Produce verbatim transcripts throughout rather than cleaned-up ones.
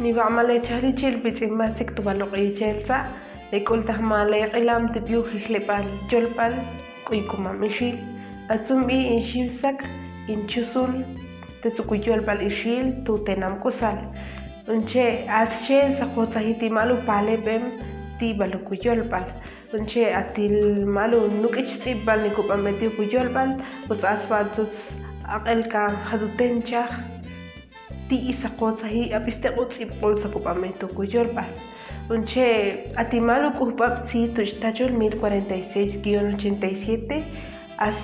Niwaq'male chajlichil pitz'in mastik tu bal oq'iy chel tza', le k'ultaj male q'ilam ti biuj jejleb'al yolb'al K'uykumam Ixil. Atzun b'i in xiwsak in chusul te tzu kuyolb'al Ixil tu tenam k'usal. Unche' as chel saqotzaji ti malu paleb'em ti balu kuyolb'al. Unche' atil malu nuk'ich tz'ib' bal nikub'anb'e ti kuyolb'al, utz as bal tzutz aq'el kan jatuten chaj ti' saqotzaji ab'isteq' tz'ib' q'ul sakub'anb'e tu kuyolb'al. Unche' ati malu k'ujb'ab' tzi tuch' tachul mil cuarenta y seis guion ochenta y siete, as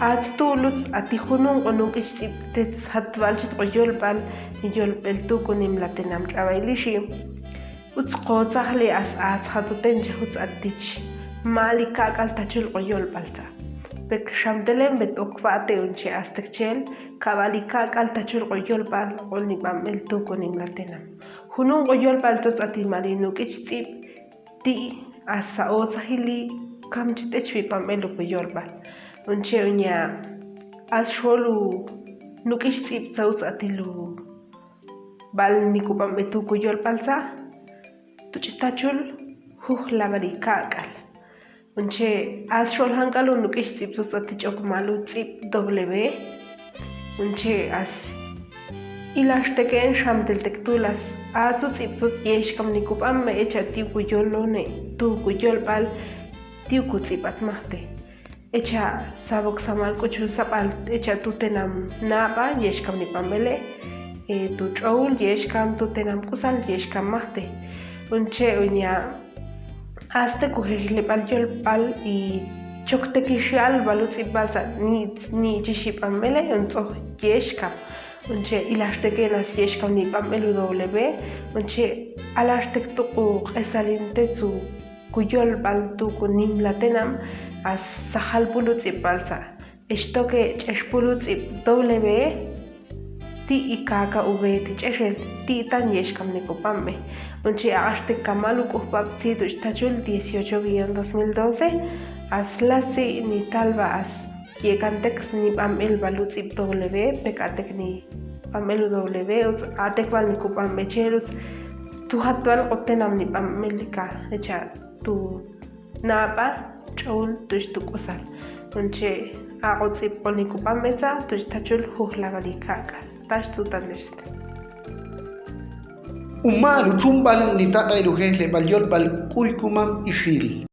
ats tu' lutz ati jununq' nuk'ich tz'ib' te jatb'al chut kuyolb'al niyolb'el tu kunimla tenam K'ab'ail Ixi'. Utz kotzajli as ats jatuten chaj utz atich mali kak'al tachul kuyolb'al tza'. Pek xam telen bet ok b'ate' unche' astek chel kab'ali kak'al tachul kuyolb'al q'ul nib'anb'el tu kunimla tenam. Jununq' kuyolb'al tzutz ati mali nuk'ich tz'ib' ti' as saqotzajili kam chi t'ech b'ib'anb'el kuyolb'al. Unche' uña' as xolu nuk'ich tz'ib' tza utz atilu bal nikub'anb'e tu kuyolb'al tza', tuch' tachul juj lab'ali kak'al. Unche' as xol jank'al nuk'ich tz'ib' tzutz ati ch'ok malu tz'ib' doble B. Unche' as ilaxteken xamteltek tul as atzu tz'ib' tzutz yexkam nikub'anb'e echa' ti' kuyolone' tu kuyolb'al ti' kutz'ib'at majte. Echa' sab'ok samal k'uchul sab'al echa' tu tenam nab'a yexkam nib'anb'ele, e, tu ch'oul yexkam tu tenam k'usal yexkam majte. Unche' uña' astek kujejleb'al yolb'al i choktekix yal balu tz'ib'b'al tza' ni' ni' chi xib'anb'ele untz'oj yexkam. Unche' ilaxteken as yexkam nib'anb'el u doble B. Unche' alaxtek tu' kuq'esalin te tzu kuyolb'al tu kunimla tenam as sajal b'ul u tz'ib'b'al tza'. Ex toke ch'ex b'ul u tz'ib' doble B ti' i kaka u B ti ch'exel ti' tan yexkam nikub'anb'e. Unche' aq'axtek kamal u k'ujb'ab' tzi tuch' tachul dieciocho guion dos mil doce, as la tzi' nitalb'a as yekantek nib'anb'el bal u tz'ib' doble B, pek atek nib'anb'el u doble B, utz atek bal nikub'anb'e chel utz tu jatb'al q'u tenam nib'anb'el ka echa' tu nab'a ch'oul tuch' tu k'usal. Unche' aq'u tz'ib' q'u nikub'anb'e tza' tuch' tachul juj lab'ali kak'al. Tax tu' tan texte. Umaal u chumb'al nitaq'el u jejleb'al yolb'al K'uykumam Ixil.